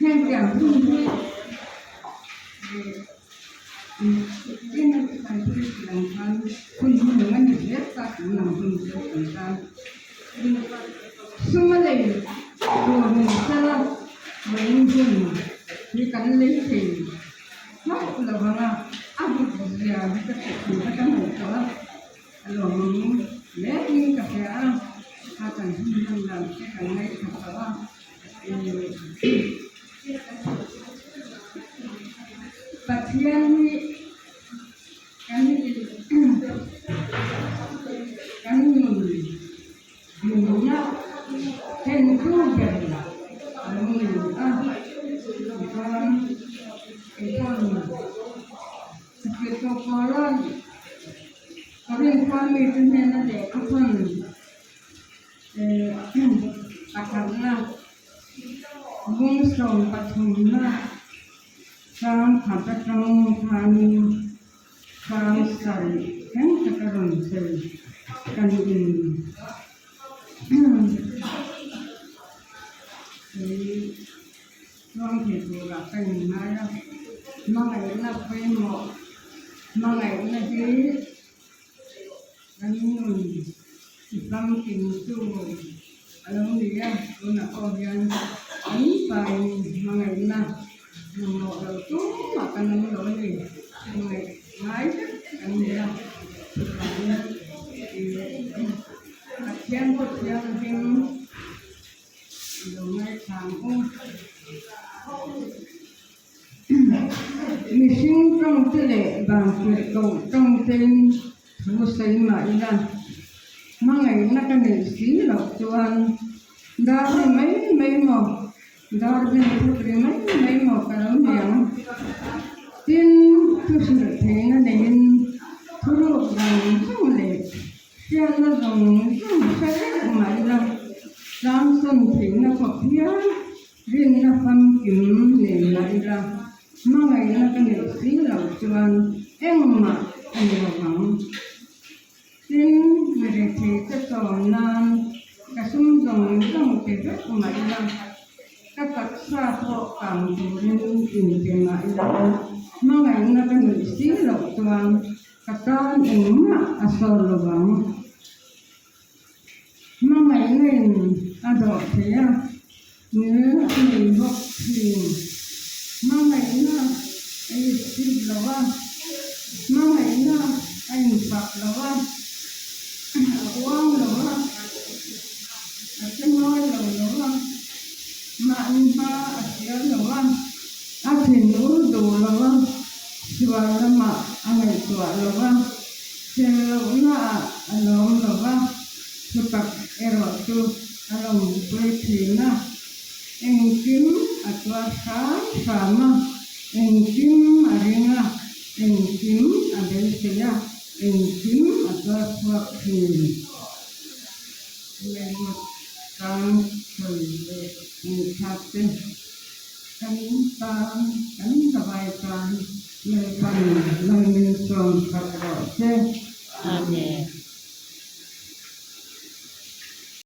Hengtiang hun hi kan thil tih ang khan hun hi nung a ni zel ta tun ang hun chu kan tan. Sum a lei tur ni sela vawiin hun hi kan lei thei hlauh lo vang a, a hlut zia hi ka hriat thu kha ka ngaihtuah a, a lawmawm hle in ka hria a, kha kan hun hman dan te kan ngaithla tawh a. Pathian hi kan kan nun nunna thlentu ber a lo ni a, tichuan keipawhin Sakei Paula'n Korinth khua mite hnena lehkha thawn Pakhatna bung 13na chang khat atang khanin chang sarih thleng tak a rawn sawi kan in chuang thei turah ka inngai a, hmangaihna pawimawh hmangaihna hi. Kan nun i famkim chu a lo ni a, tunah pawh hian kan pain hmangaihna mamawh lo tumah kan awm lo a ni. Hmangaih ngai vek kan ni a, chuvangin Pathian pawh thianghlim i lo ngaithla ang u. Mihring tawngte leh vantirh koh tawngtein thu sawi mah ila, hmangaihna ka neih si loh chuan dar ri mai mai maw, dar rin phut ri mai mai maw ka lo ni ang. Tin, thu hrilh theihna neiin thuruk zawng zawng leh hriatna zawng zawng hre vek mah ila, tlangsawn theihna khawp hian Rinna famkim nei mah ila, hmangaihna ka neih si loh chuan engmah a ni lo vang. Tin, mi rethei te chawm nan ka sum zawng zawng pe vek mah ila, ka taksa pawh kang turin inpe mah ila, hmangaihna ka neih si loh chuan ka tan engmah a sawn lo vang. Hmangaihna in a dawh thei a, nil a nei bawk thin. Hmangaihna a insit lo a, hmangaihna a infak lo a, a uang lo a, a che mawi lo lo a, mahni hma a hria lo a, a thinur duh lo a, sual lamah a ngaihtuah lo a. Tel lohnaah a lawm lo va, thutak erawh chu a lawmpui thin a. Engkim a tuar hram hram a, engkim a ring a, engkim a beisei a, engkim a tuar chhuak thin. Leivut kang sawi leh ngaihthlak te kan tan kan zavai tan. Lalpan Lalmin sawm sak rawh se. Amen.